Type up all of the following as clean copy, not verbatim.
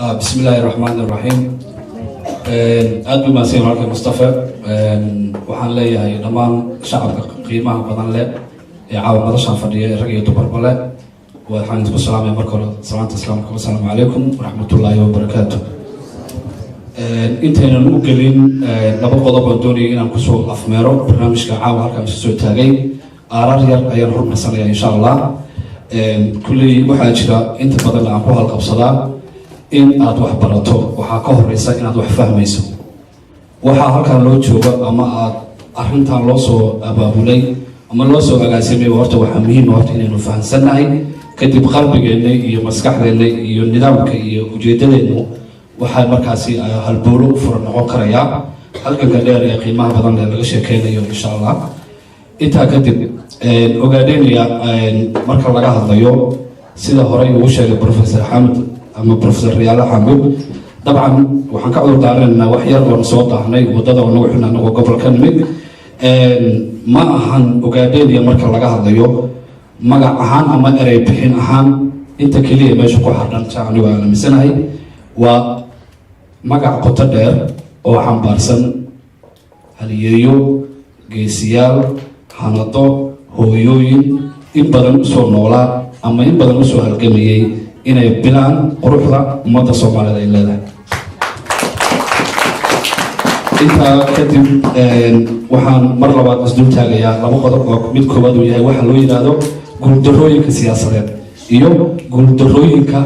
بسم الله الرحمن الرحيم. Aad buu mahadsan yahay walaalkay Mustafa. Waxaan leeyahay dhammaan shacabka qiimaha badan leh ee caawa madashaan fadhiya, rag iyo dumarba leh, waxaan isku salaamaya marka hore salaanta islaamka: wasalaamu calaykum waraxmatullaahi wabarakaatu. Intaynan u gelin laba qodob oo doonaya inaan kusoo afmeero barnaamijka caawa halkaan isu soo taagay, aarar yar ayaan hormarsanaya, insha Allah. Kulley waxaa jira inta badan aan ku halqabsadaa: in aad wax barato waxaa ka horeysa inaad wax fahmayso. Waxaa halkan loo joogo ama aad arrintan loo soo abaabulay ama loo soo agaasimay, horta waxaa muhiima horta inaynu fahamsannahay. Kadib qalbigeenna iyo maskaxdeenna iyo nidaamka iyo ujeedadeennu waxaa markaasi halboolo u furan noqon karayaa halganka dheer ee qiimaha badan ee laga sheekeynayo, insha Allah. Intaa kadib, Ogaadheenaya marka laga hadlayo, sida horey ugu sheegay Professor Xamed ama Professor Riyaale Xamud, dabcan waxaan ka cudur daaranaynaa wax yar oon soo daahnay, waddada oo nagu xun anagoo gobolka nimid. Ma ahan Ogaadheenaya marka laga hadlayo magac ahaan ama erey bixin ahaan inta keliya meesha ku xardhan. Saa anigu aan aaminsanahay, waa magac qoto dheer oo xambaarsan haliyeeyo, geesiyaal, hanado, hooyooyin in badan usoo noolaa ama in badan usoo halgamayay inay bilaan quruxda ummadda Soomaaliyeed ay leedahay. Intaa kadib, waxaan mar labaad isdul taagayaa laba qodob oo mid koowaad uu yahay waxa loo yidhaahdo guuldarooyinka siyaasadeed iyo guuldarooyinka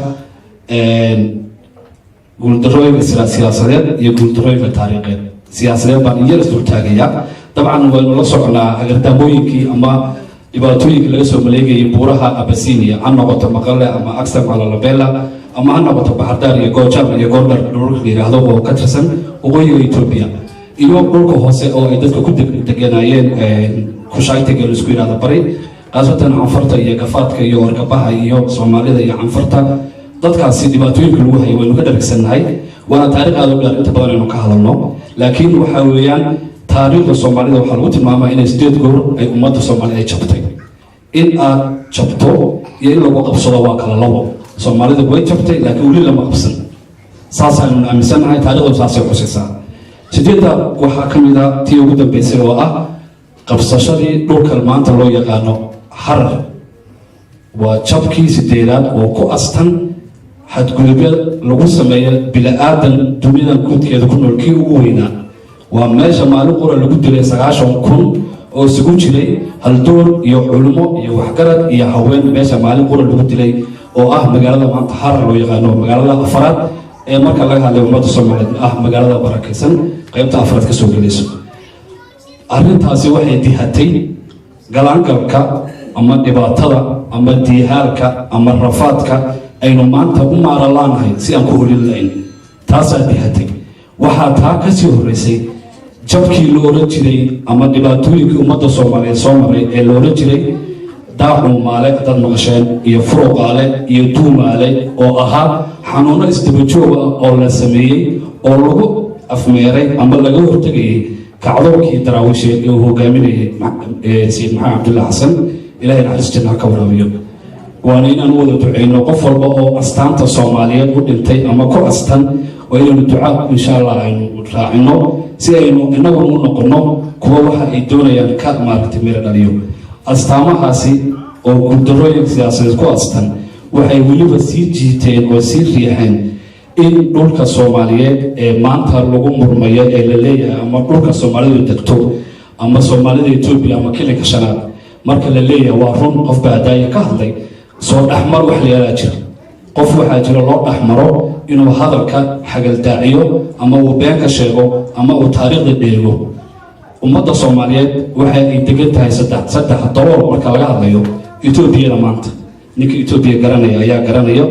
siyaasadeed iyo guuldarooyinka taariikheed. Siyaasadeed baan iyar isdul taagayaa. Dabcan waynu la soconaa hagardaamooyinkii ama dhibaatooyinkii laga soo maleegayay buuraha Abasinia, ha noqoto Maqale ama Aksam Lalibela, ama ha noqoto Baxardaar iyo Goojaam iyo Gondar, dhulka la yidhaahdo oo ka tirsan waqooyiga Etoobiya, iyo dhulka hoose oo ay dadka ku degenaayeen Kushaaytiga laisku yidhahdo bari, khaasatan Canfarta iyo Gafaadka iyo Orgabaha iyo Soomaalida iyo Canfarta. Dadkaasi dhibaatooyinka lagu hayay waynu ka dharagsannahay, waana taariikh aad u dheer inta badan aynu ka hadalno. Laakiin waxa weeyaan, taariikhda Soomaalida waxaa lagu tilmaamaa inay 8 goor ay ummadda Soomaalida ay jabtay. In aad jabto iyo in lagu qabsado waa kala labo. Soomaalida way jabtay, laakiin weli lama qabsan, saasaynu aaminsannahay, taariikhdu saasay xusaysaa. Sideedda waxaa ka mid a tii ugu dambeysay oo ah qabsashadii dhulkan maanta loo yaqaano Harar. Waa jabkii sideedaad oo ku astan xadgudubyo lagu sameeyo bini-aadan duniyadan guudkeeda ku nool kii ugu weynaa. Waa meesha maalin qura lagu dilay 90,000 oo isugu jiray haldoor iyo culimo iyo waxgarad iyo haween, meesha maalin qura lagu dilay oo ah magaalada maanta Harar loo yaqaano, magaalada afaraad ee marka laga hadlay ummadda Soomaaliyeed ah, magaalada barakaysan qaybta afraad ka soo gelayso. Arrintaasi waxay dihatay galaangalka ama dhibaatada ama diihaalka ama rafaadka aynu maanta u maaralaanahay si aan ku holin lahayn, taasaa dihatay. Waxaa taa ka sii horreysay jabkii la oran jiray ama dhibaatooyinkii ummadda Soomaaliyeed soo maray ee la oran jiray Daacuumaale dad maqasheen iyo Furuqaale iyo Duumaale, oo ahaa xanuuno isdaba joog ah oo la sameeyey oo lagu afmeeray ama laga hortegayay kacdoonkii Daraawiisheed ee uu hogaaminayay Sayid Maxamed Cabdulla Xasan, Ilahay naxariis janna ha ka waraabiyo. Waana inaan u wada duceyno qof walba oo astaanta Soomaaliyeed u dhintay ama ku astan. Waa inaynu duca, insha Allah, aynu raacino si aynu innaguna u noqonno kuwa waxa ay doonayaan ka maaragtay miro dhaliyo. Astaamahaasi oo guuldarooyin siyaasadeed ku astan waxay weliba sii jiiteen oo sii riixeen in dhulka Soomaaliyeed ee maanta lagu murmayo ee la leeyahay ama dhulka Soomaalidu degto ama Soomaalida Etoobiya ama Kilinka Shanaad marka la leeyahay, waa run, qof baa daaya ka hadlay soo dhexmar wax la yaalaa jira. Qof waxaa jira loo dhexmaro inuu hadalka xagaldaaciyo ama uu been ka sheego ama uu taariikhda dheego. Ummadda Soomaaliyeed waxa ay degan tahay saddex dalool marka laga hadlayo Etoobiyada maanta. Ninka Etoobiya garanaya ayaa garanaya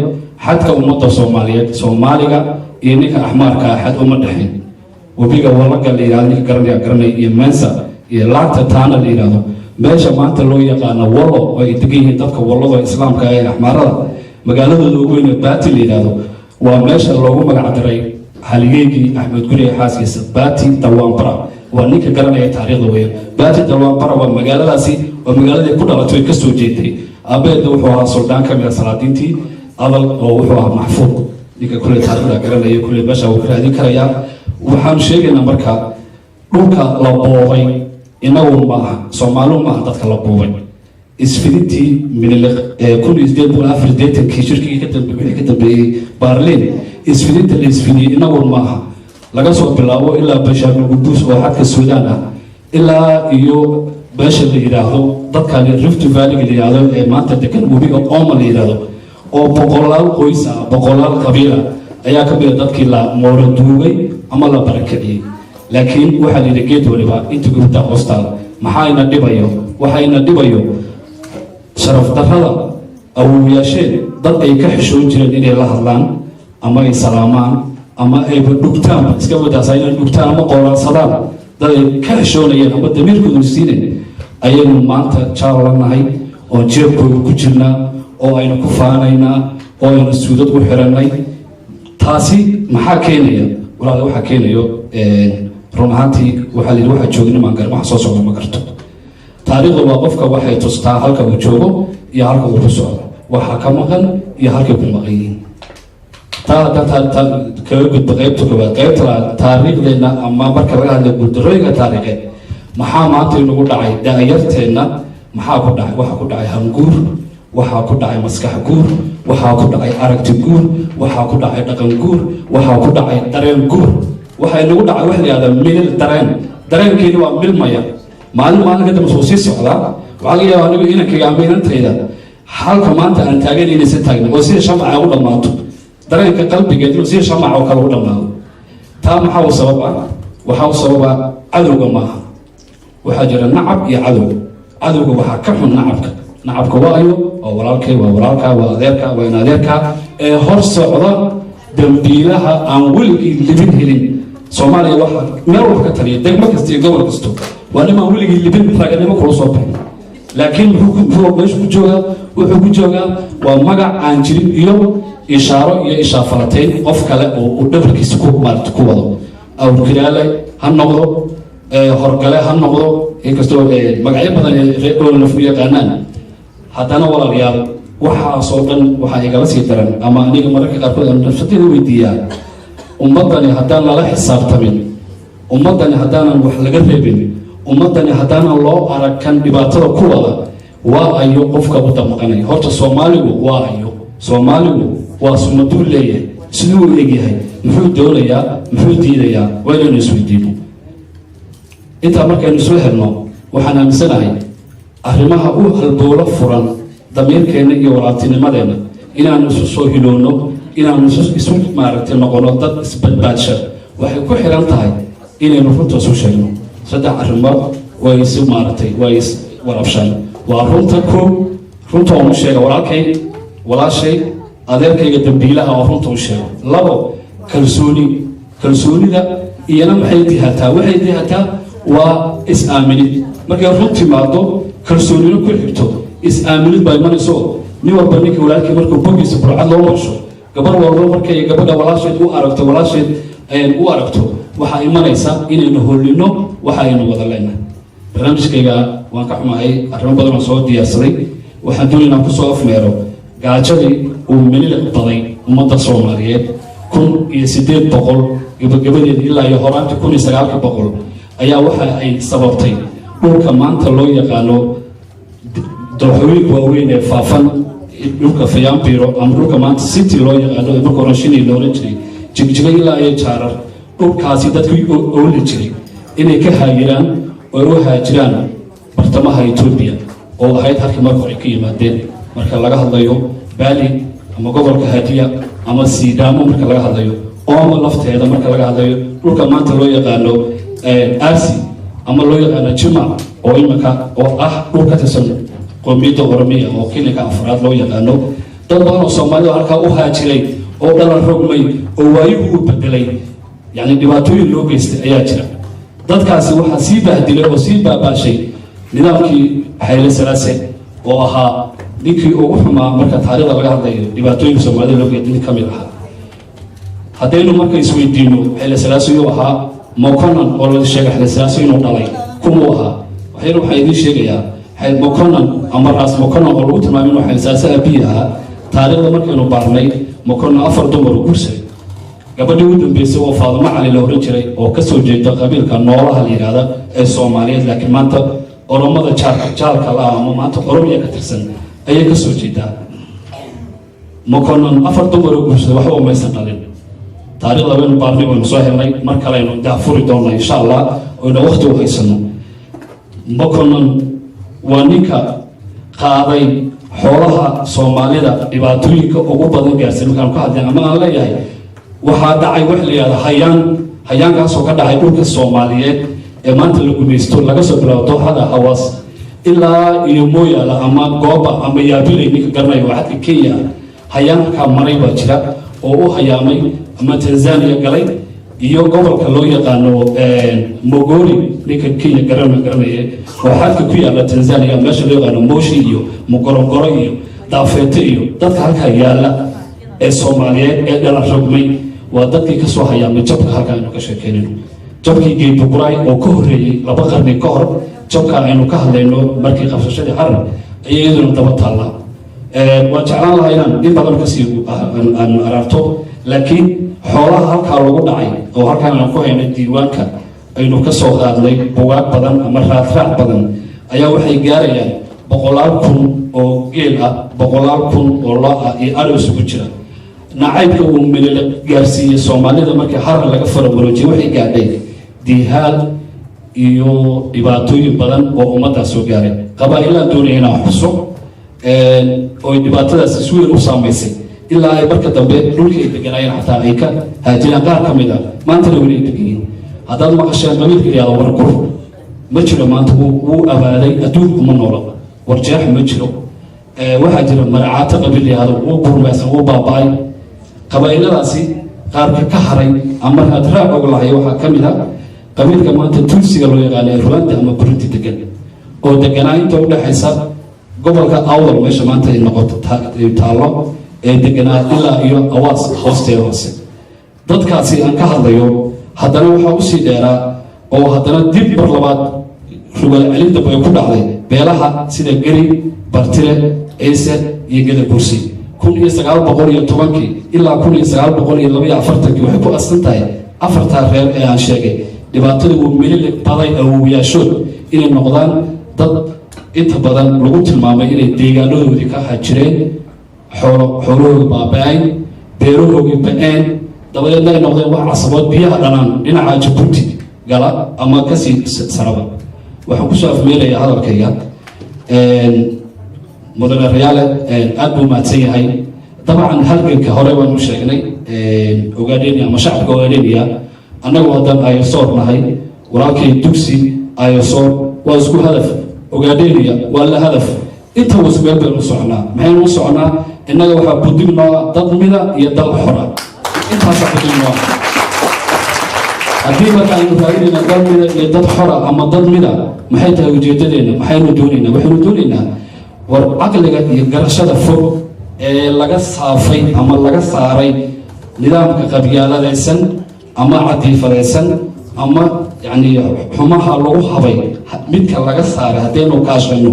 xadka ummadda Soomaaliyeed. Soomaaliga iyo ninka Axmaarka ah xad uma dhexin. Webiga Walaga la yidhahdo ninka garanaya garanaya, iyo Mensa iyo Laagta Taana la yidhahdo, meesha maanta loo yaqaano Wallo oo ay degan yihiin dadka Wallada Islaamka ee Axmaarada, magaaladooda ugu weyn ee Baati la yidhahdo, waa meesha loogu magac daray haligeygii Axmed Guriga xaaskiisa Baati Dalwaanbara. Waa ninka garanaya taariikhda weeye. Baati Dalwaanbara waa magaaladaasi, waa magaaladii ku dhalatay, way kasoo jeeday. Aabeedna wuxuu ahaa suldaan ka mid a salaadiintii Adal oo wuxuu ahaa Maxfuud. Ninka kule taariikhda garanaya kule meesha wuu ka raadin karayaa. Waxaanu sheegaynaa marka dhulka la boobay inagu maaha, Soomaaliu maaha. Dadka la boobay isfidintii Miniliq ee 1884-kii, shirkigii ka dambe, wixii ka dambeeyey Baarliin, isfidinta la isfidiyey inagu maaha. Laga soo bilaabo ilaa Bashaamil Guduus oo xadka Suudaan ah, ilaa iyo meesha la yidhaahdo dadkani Rift Valley la yidhaahdo ee maanta degan webiga Ooma la yidhaahdo, oo boqolaal qoys ah, boqolaal qabiil ah ayaa ka mid a dadkii la mooro duugay ama la barakiciyey. Laakiin waxaa la yidhi geed waliba inta gubta hoostaal. Maxaa dhibayo? Waxayna dhibayo sharaf darrada awowyaasheen, dad ay ka xishoon jireen inay la hadlaan ama ay salaamaan ama ayba dhugtaanba iska wadaasa, inay dhugtaan ama qoraansadaan, dad ay ka xishoonayeen ama damiirkoodu siinayn ayaynu maanta jaal la nahay, oon jeebkooda ku jirnaa, oo aynu ku faanaynaa, oo aynu suudad u xirannay. Taasi maxaa keenaya, walaal? Waxaa keenayo run ahaantii waxaa la yidhi waxaa joogni maan garan, waxa soo socda ma garto. Taariikhdu waa qofka waxay tustaa halka uu joogo iyo halka uu ku socdo, waxa ka maqan iyo halkay ku maqan yihiin. Taa haddaan taa kaga gudbo qaybta koowaad. Qaybta labaad, taariikhdeenna ama marka laga hadlayo guuldarooyinka taariikheed, maxaa maanta inagu dhacay? Da-yarteenna maxaa ku dhacay? Waxaa ku dhacay hanguur, waxaa ku dhacay maskax guur, waxaa ku dhacay aragti guur, waxaa ku dhacay dhaqan guur, waxaa ku dhacay dareen guur. Waxaa inagu dhacay waxa la yihahdaa milil dareen. Dareenkeeni waa milmaya maalin maalin kadamba, soo sii socdaa. Waxaa laga yaabaa anigu inankayga ama inantayda halka maanta aan taagan inaysan taagnin, oo sida shamaca u dhammaato dareenka qalbigeed, inuu sida shamaca oo kale u dhammaado. Taa maxaa u sabab ah? Waxaa u sababa cadowga maaha. Waxaa jira nacab iyo cadow. Cadowga waxaa ka xun nacabka. Nacabka waayo waa walaalkay, waa walaalka, waa adeerka, waa in adeerka ee hor socda dambiilaha aan weligii libin helin. Soomaaliya waxaa meel walba ka taliya, degmo kasta iyo gobol kasto, waa nimaan weligii libin raganimo kula soo bixin. Laakiin muxuu meeshu ku joogaa? Wuxuu ku joogaa waa magac aan jirin iyo ishaaro iyo ishaafalateyn qof kale oo uu dhabarkiisa ku maarata ku wado. Awrkiraale ha noqdo, horgale ha noqdo, inkastoo magacyo badan ee reer ONLF u yaqaanaan. Haddana walaalayaal, waxaasoo dhan waxaa igala sii daran, ama aniga mararka qaarkood aan nafsadeyda weydiiyaa: ummaddani haddaan lala xisaabtamin, ummaddani haddaanan wax laga reebin, ummaddani haddaanan loo arag kan dhibaatada ku wada, waa ayo qofka u damqanaya? Horta Soomaaligu waa ayo? Soomaaligu waa sumaduu leeyahay? Siduu u egyahay? Muxuu doonayaa? Muxuu diidayaa? Waa inaynu isweydiino. Intaa markaynu isla helno, waxaan aaminsanahay arrimaha u halbowlo furan damiirkeenna iyo walaaltinimadeenna inaanu isu soo hiloonno, inaanu isu maaragtay noqono dad isbadbaadsha, waxay ku xiran tahay inaynu runta isu sheegno. Saddex arrimood way isu maaragtay, way is warabshaan. Waa runta koow, runta oon u sheega walaalkay, walaashay, adeerkayga dambiilaha, oo runta u sheego. Labo, kalsooni. Kalsoonida iyana maxay dihataa? Waxay dihataa waa is-aaminid. Markay run timaado, kalsoonino ku xigto, is-aaminid baa imanayso. Nin walba ninka walaalkii markuu bogiisa burcad loo marsho, gabar walba markay gabadha walaasheed u aragto, walaasheed u aragto, waxaa imanaysa inaynu hollino waxa aynu wada leenahay. Barnaamijkayga waan ka xumahay, arrimo badan oo soo diyaarsaday. Waxaan doonay inaan kusoo afmeero gaajadii uu Mililiq baday ummadda Soomaaliyeed 1800 gabagabadeed ilaa iyo horaantii 1900 ayaa waxa ay sababtay dhulka maanta loo yaqaano dooxooyinka waaweyn ee Faafan, dhulka Fayaanbiro, ama dhulka maanta City loo yaqaano ee marka hore Shini loolan jiray, Jigjiga ilaa iyo Jaarar, dhulkaasi dadkii ooli jiray inay ka haayiraan oo u haajiraan bartamaha Etoobiya, oo ahayd halkii marka hore ka yimaadeen. Marka laga hadlayo Baali ama gobolka Hadiya ama Siidaamo, marka laga hadlayo Ooma lafteeda, marka laga hadlayo dhulka maanta loo yaqaano Arsi ama loo yaqaano Jima, oo imika oo ah dhul ka tirsan qoomiyadda Oromiya oo kilinka afraad loo yaqaano, dad badan oo Soomaalida halkaa u haajiray oo dhalan rogmay oo waayuhu u bedelay, yacni dhibaatooyin loo geystay ayaa jira. Dadkaasi waxaa sii bahdilay oo sii baabaashay nidaamkii Xayle Salaase, oo ahaa ninkii ugu xumaa marka taariikhda laga hadlayo dhibaatooyinka Soomaalida loo geystay nin ka mid ahaa. Haddaynu marka isweydiino Xayle Salaase yuu ahaa, Moconan oo la sheegay Xayle Salaase inuu dhalay kumuu ahaa? Waxyar waxaan idiin sheegayaa Moconan ama Raas Moconan oo lagu tilmaamay inuu Xayle Salaase aabihii ahaa, taariikhda markaynu baarnay Makonnen afar dumar u guursaday. Gabadhii u dambeysay oo Faadumo Cali la oran jiray, oo kasoo jeeda qabiilka Noolaha la yidhaahda ee Soomaaliyeed, laakiin maanta Oromada jaarka jaalka la ah ama maanta Oromiya ka tirsan ayay kasoo jeedaa. Makonnen afar dumar u guursaday, waxba maysan dhalin. Taariikhda waynu baarnay, waynu soo helnay. Mar kale aynu daafuri doona, insha Allah, oynu waqti u haysano. Makonnen waa ninka qaaday xoolaha Soomaalida dhibaatooyinka ugu badan gaarsiin. Markaan ka hadlay ama aan leeyahay, waxaa dhacay wax la yidhahda hayaan. Hayaankaasoo ka dhacay dhulka Soomaaliyeed ee maanta la gumaysto, laga soo bilaabo dooxada Hawaas ilaa iyo Mooyaala ama Gooba ama Yaabiley, ninka garanaya, waa xadka Kenya. Hayaankaa maray baa jira oo u hayaamay ama Tanzania galay iyo gobolka loo yaqaano Mogori, ninka Kenya garanaya, oo xadka ku yaala Tanzania, meesha loo yaqaano Moshi iyo Mogorongoro iyo Daafeete iyo dadka halkaa yaala ee Soomaaliyeed ee dhalan rogmay, waa dadkii kasoo hayaamay jabka halka aynu ka sheekeynayno, jabkii Geedbuguraay oo ka horreeyey 2 qarni ka hor. Jabka aynu ka hadlayno markii qabsashadii Xarar ayay iyaduna daba taallaa. Waan jeclaan lahaa inaan in badan kasii aan araarto, laakiin xoolaha halkaa lagu dhacay oo halkaan aan ku haynay diiwaanka aynu ka soo qaadnay bugaag badan ama raadraac badan ayaa waxay gaarayaan boqolaal kun oo geel ah, boqolaal kun oo lo ah iyo ari isugu jira. Nacaybka uu Milile gaarsiiyey Soomaalida markii Harar laga farawaroojiyey waxay gaadhay diihaal iyo dhibaatooyin badan oo ummaddaas soo gaaray. Qabaa-ilaan doonaya inaan xuso oy dhibaatadaasi si weyn u saamaysay, ilaa ay marka dambe dhulkii ay deganaayeen xataa ay ka haajiraan qaar ka mid a, maantana weli ay degan yihiin. Haddaad maqasheen qabiilka yahdo Wargur, ma jiro maanta, wuu abaaday, adduunku ma noola. Warjeex ma jiro. Waxaa jira Maracaato qabiil yahdo, wuu burmaysan, wuu baaba'ay. Qabaa'iladaasi qaarka ka haray ama raadraac og lahay waxaa ka mid a qabiilka maanta Tuusiga loo yaqaano ee Ruwanda ama Burundi degan, oo deganaa inta udhexaysa gobolka Awdal, meesha maanta ay noqoto taallo, ee deganaa ilaa iyo Awaas hoosteeda hoose. Dadkaasi aan ka hadlayo haddana waxaa usii dheeraa oo haddana dib mar labaad rugal celin dambe ay ku dhacday beelaha sida Geri, Bartire, Ciise iyo Gadabursi. 1910-kii ilaa 1942-kii waxay ku astan tahay afartaa reer ee aan sheegay dhibaatada uu Milili baday awowayaashood inay noqdaan dad inta badan lagu tilmaamay inay deegaanadoodii ka hajireen, xoolahooda baaba-een, beerahoogii ba-een, dabadeedna ay noqdeen wax casabood biyaha dhanaan dhinaca Jabuuti gala ama kasii saraba. Waxaan kusoo afmeerayaa hadalkayga, mudane Rayaale aad buu mahadsan yahay. Dabcan halganka hore waan u sheegnay, Ogaadhenia ama shacabka Ogaadhenia, annagu haddaan Ayasoor nahay, walaalkay Dugsi Ayasoor waa isku hadaf, Ogaadhenia waa la hadaf, inta wasmeel baynu u soconaa. Maxaynu u soconaa? Innaga waxaa budig noo dad mida iyo dal xora. Intaasaa budig noo. Haddii marka aynu raadinayna dal mida iyo dad xora ama dad mida, maxay tahay ujeedadeena? Maxaynu doonaynaa? Waxaynu doonaynaa war caqliga iyo garashada fog ee laga saafay ama laga saaray nidaamka qabyaaladaysan ama cadiifadaysan ama yacni xumaha lagu habay midka laga saaray. Haddaynu kaashano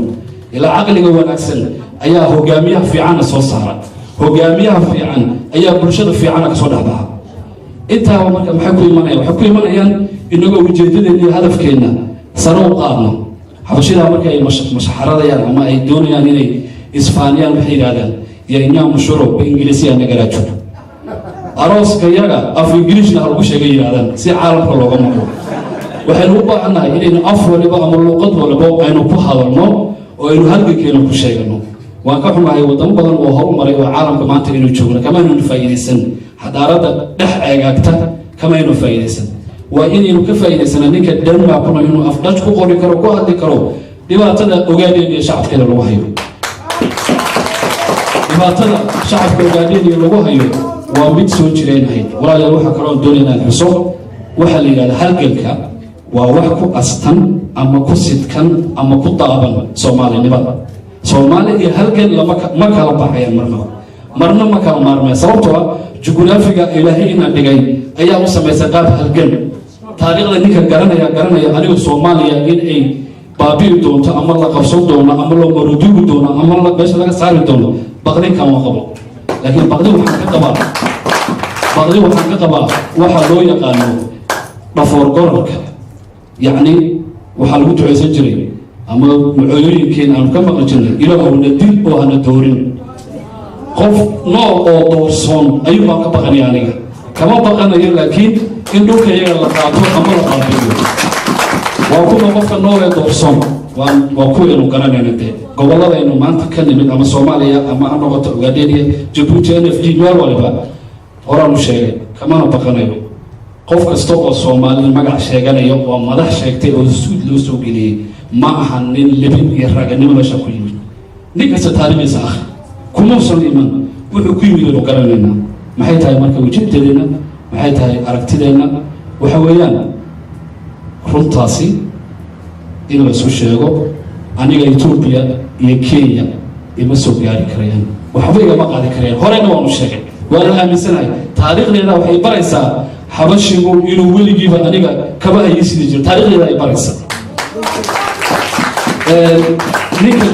ilaa caqliga wanaagsan ayaa hogaamiyaha fiicanna soo saara, hogaamiyaha fiican ayaa bulshada fiicanna kasoo dhexbaxa. Intaaba marka maxay ku imanayaan? Waxay ku imanayaan inagoo ujeedadeena iyo hadafkeenna sare u qaadno. Xabashidaa marka ay mashaxaradayaan ama ay doonayaan inay isfaaniyaan, waxay yidhahdaan "የእኛ ሙሽራ በእንግሊዝኛ ንገራችሁ", arooska yaga af Ingiliishna ha lagu sheegay yidhahdaan, si caalamka looga maqlo. Waxaynu u baahannahay inaynu af waliba ama luuqad waliba aynu ku hadalno oo aynu halgankeena ku sheegano. Waan ka xumahay, wadamo badan oo horumaray oo caalamka maanta aynu joogno kamaynu faa'iidaysan, xadaaradda dhex ceegaagta kamaynu faa'iidaysan. Waa inaynu ka faa'iidaysana ninka Denmarkuna inuu af Dutch ku qori karo, ku hadli karo dhibaatada Ogaadeen iyo shacabkeeda lagu hayo. Dhibaatada shacabka Ogaadeen lagu hayo waa mid soo jireen ahayd. Walaalayaal, waxaa kaloo doonaya inaan xuso waxaa la yidhahda halganka waa wax ku astan ama ku sidkan ama ku daaban Soomaalinimada. Soomaali iyo halgan lama ma kala baxayaan marnaba, marna ma kala maarmeen, sababtoo ah jugraafiga Ilaahay ina dhigay ayaa u samaysay qaab halgan. Taariikhda ninka garanaya garanaya. Aniga Soomaaliya in ay baabi'i doonto ama la qabsan doono ama la marudugi doono ama meesha laga saari doono baqdin kama qabo. Laakiin baqdin waxaan ka qabaa waxa loo yaqaano dhafoor gorarka. Yacni waxaa lagu ducaysan jiray ama macooyooyinkeen aanu ka maqli jirnay, "Ilaahowna dil oo hana doorin." Qof nool oo doorsoon ayuun baan ka baqanaya. Aniga kama baqanayo, laakiin in dhulka iyaga la qaato ama la qaabiyo. Waa kuma qofka nool ee doorsoon? Waa kuwaynu garanayna dee, gobolladaynu maanta ka nimid, ama Soomaaliya ama ha noqoto Ogaadenia, Jabuuti, NFD, meel waliba. Horaan u sheegay, kamana baqanayo. Qof kasta oo Soomaalida magac sheeganaya oo madax sheegtay oo suud loo soo geliyey ma aha nin libin iyo raganimo meesha ku yimid. Nin kasta taariikhdiisa ah kumuusan iman, wuxuu ku yimid waynu garanaynaa. Maxay tahay marka ujeedadeenna? Maxay tahay aragtideenna? Waxa weeyaan runtaasi in la isu sheego. Aniga Etoobiya iyo Kenya ima soo gaari karayaan, waxba igama qaadi karayaan. Horeyna waanu sheegay, waana aaminsanahay. Taariikhdeeda waxay baraysaa Xabashigu inuu weligiiba aniga kaba ayisidi jiro. Taarikhdeeda ay baraysaa. Ninka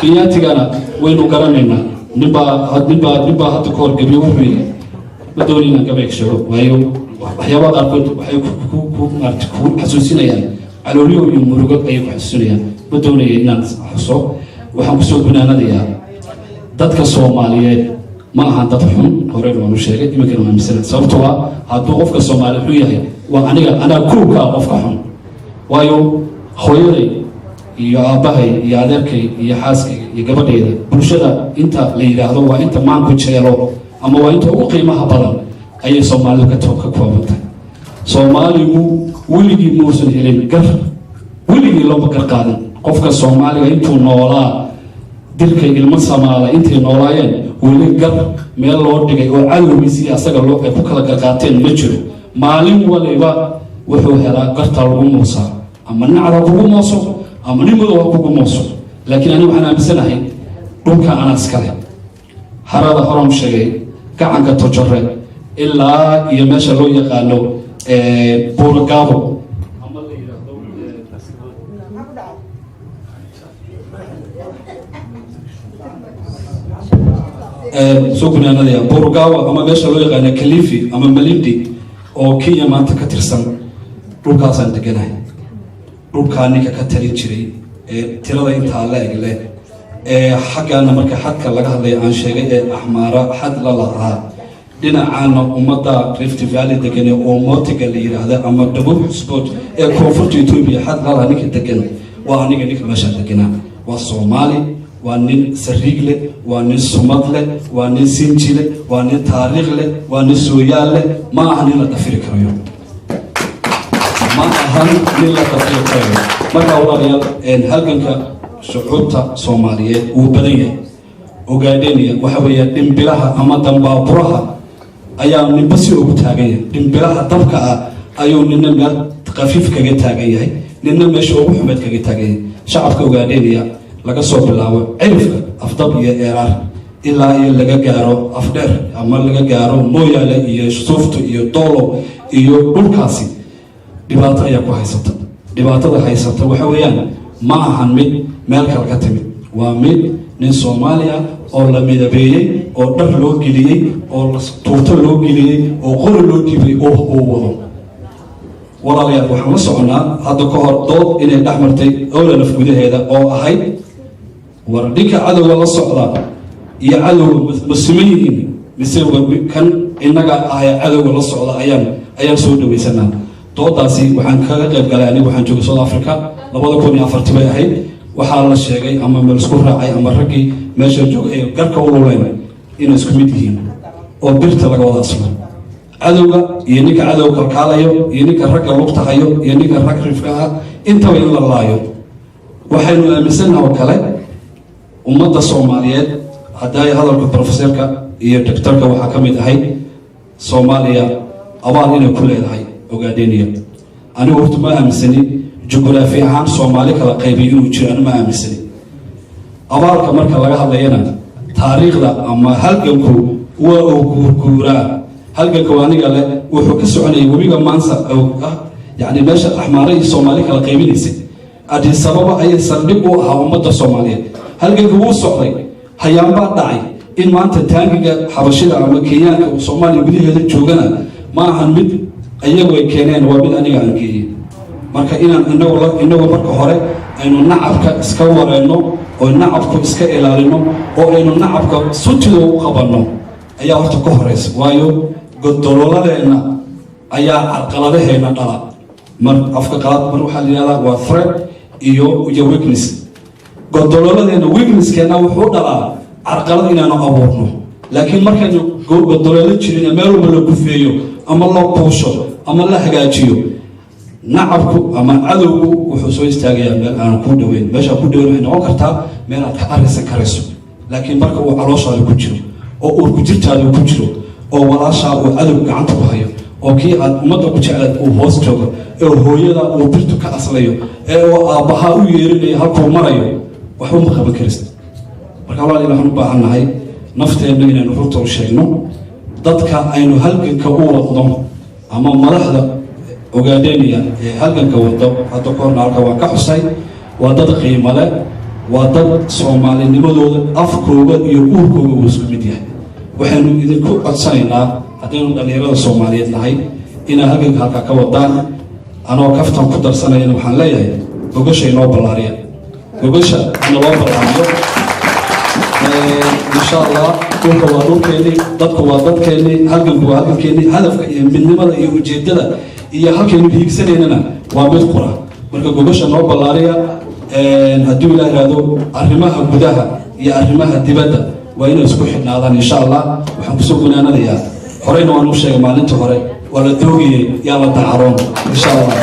Kenyaatigana waynu garanaynaa. Ninbaa hadda ka hor gabiyo, wuxuu yidhi, ma dooni inaan gabay sheego, waayo waxyaabaha qaarkood waxay ku maarata ku xasuusinayaan caloolyo iyo murugo ayay ku xasuusinayaan. Ma doonaya inaan xuso. Waxaan kusoo gunaanadayaa, dadka Soomaaliyeed ma ahan dad xun. Horena waan u sheegay, iminkana waan aaminsana. Sababtoo ah hadduu qofka Soomaali xun yahay, waa aniga, anaa koowka ah qofka xun, waayo hooyaday iyo aabbahay iyo adeerkay iyo xaaskayga iyo gabadhayda, bulshada inta la yidhaahdo waa inta maanku jeelo ama waa inta ugu qiimaha badan ayay Soomaalidu ka kooban tahay. Soomaaligu weligii muusan helin gar, weligii looma gar qaadin. Qofka Soomaaliga intuu noolaa, dirkay ilmo samaala intay noolaayeen, weli gar meel loo dhigay oo cadowgiisii asaga loo ay ku kala garqaateen ma jiro. Maalin waliba wuxuu helaa gartaa lagu moosaa, ama nacda kugu mooso ama nin madow ha kugu mooso. Laakiin aniga waxaan aaminsanahay dhulka anaa iskale. Harada horaan sheegay, gacanka Tojore ilaa iyo meesha loo yaqaano Buuragaabo ama la yidhaahdo soo gunaanadaya, Buurgaabo ama meesha loo yaqaano Kalifi ama Malindi oo Kenya maanta ka tirsan, dhulkaasaan deganahay. Dhulkaa ninka ka talin jiray ee tirada intaa la eg leh, ee xaggaana marka xadka laga hadlaya aan sheegay ee Axmaara xad la lahaa, dhinacaana ummadda Rift Valley degan ee Omotiga la yidhaahda ama Dhabuub Sport ee koonfurta Etoobiya xad la lahaa, ninka degan waa aniga. Ninka meeshaa deganaa waa Soomaali, waa nin sariig leh, waa nin sumad leh, waa nin sinji leh, waa nin taariikh leh, waa nin sooyaal leh. Ma aha nin la dafiri karayo, ma ahan nin la dafiri karayo. Marka walaalayaal, halganka shucuubta Soomaaliyeed wuu badan yahay. Ogaadheenaya waxa weeye dhimbilaha ama dambaaburaha ayaa ninba si ugu taagan yahay. Dhimbilaha dabka ah ayuu nina meel khafiif kaga taagan yahay, nina meesha ugu xumeed kaga taagan yahay. Shacabka Ogaadheenaya, laga soo bilaabo cirifka Afdab iyo Eeraar ilaa iyo laga gaaro Afdheer ama laga gaaro Mooyaale iyo Suufto iyo Doolow iyo dhulkaasi, dhibaato ayaa ku haysata. Dhibaatada haysata waxa weeyaan ma ahan mid meel kale ka timid, waa mid nin Soomaaliya oo la midabeeyey oo dhar loo geliyey oo tuurto loo geliyey oo qori loo dhiibay oo uu wado. Walaalayaal, waxaan la soconaa hadda ka hor dood inay dhex martay ONLF gudaheeda oo ahayd, war ninka cadowga la socda iyo cadowga ma siman yihiin, mise kan innaga ah ee cadowga la socda ayaan soo dhawaysanaa? Doodaasi waxaan kaga qayb galay anigu, waxaan joogay South Africa, 2004-tii bay ahayd. Waxaa la sheegay ama meel isku raacay ama raggii meesha joogay ay garka u luleen inay isku mid yihiin oo birta laga wada aslo, cadowga iyo ninka cadowga kalkaalayo iyo ninka ragga lugta hayo iyo ninka rag rifka ah, intaba in la laayo. Waxaynu aaminsannaha oo kale ummadda Soomaaliyeed. Hadday hadalka professorka iyo doctorka waxaa ka mid ahayd Soomaaliya abaal inay ku leedahay Ogaadeniya. Anigu horta ma aaminsani jugraafi ahaan Soomaali kala qaybiyo inuu jiro. Anu ma aaminsani. Abaalka marka laga hadlayana, taariikhda ama halganku waa uu guurguuraa. Halganka waa aniga leh, wuxuu ka soconayay webiga Maansa oo ah, yacni meesha Axmaare iyo Soomaali kala qaybinaysay. Addis Ababa ayay saldhig u ahaa ummadda Soomaaliyeed. Halganka wuu socday, hayaanbaa dhacay. In maanta taangiga Xabashida ama Kenyaanka uu Soomaaliya gudaheeda joogana ma ahan mid iyagu ay keeneen, waa mid aniga aan geeyey. Marka inaan inagu marka hore aynu nacabka iska wareyno oo nacabku iska ilaalino oo aynu nacabka sutida u qabanno ayaa horta ka horeysa, waayo godololadeenna ayaa carqaladaheena dhala. Mar afka qalaad mar waxaa la yihahdaa waa threat iyo weakness. Godololadeena, weaknesskeenna wuxuu dhalaa carqalad inaanu abuurno. Laakiin markaynu godoloolo jirin, meel walba la gufeeyo ama loo buusho ama la hagaajiyo, nacabku ama cadowgu wuxuu soo istaagayaa meel aanu ku dhaweyn. Meeshaa ku dhaweyn waxay noqon kartaa meel aad ka arisan karayso. Laakiin marka uu calooshaada ku jiro oo uurku jirtaada ku jiro oo walaashaa uu cadowga gacanta ku hayo oo kii aad ummadda ku jeclaad uu hoos joogo ee hooyada uu birtu ka aslayo ee uu aabbahaa u yeerinayo halkuu marayo, waxba ma qaban karaysa. Marka walaal, waxaan u baahan nahay nafteenna inaynu runta u sheegno. Dadka aynu halganka u wadno ama madaxda Ogaadeniya ee halganka wado, hadda ka horna halka waan ka xusay, waa dad qiimo leh, waa dad Soomaalinimadooda afkooga iyo uurkooga uu isku mid yahay. Waxaynu idinku codsanaynaa, haddaynu dhallinyarada Soomaaliyeed nahay, inaa halganka halkaa ka wadaan. Anoo kaftan ku darsanayana, waxaan leeyahay gogasha inoo ballaariya, gogasha inaloo ballaariyo, insha Allah. Dhulka waa dhulkeennii, dadku waa dadkeennii, halganku waa halgankeennii, hadafka iyo midnimada iyo ujeeddada iyo halkaynu hiigsanaynana waa mid qura. Marka gogasha noo ballaariya. Hadduu Ilaah ihahdo, arrimaha gudaha iyo arrimaha dibadda waa inay isku xidhnaadaan, insha Allah. Waxaan kusoo gunaanadayaa, horeyna waan u sheegay maalinta hore, waa la doogayay, yaa la dacaroon, insha Allah.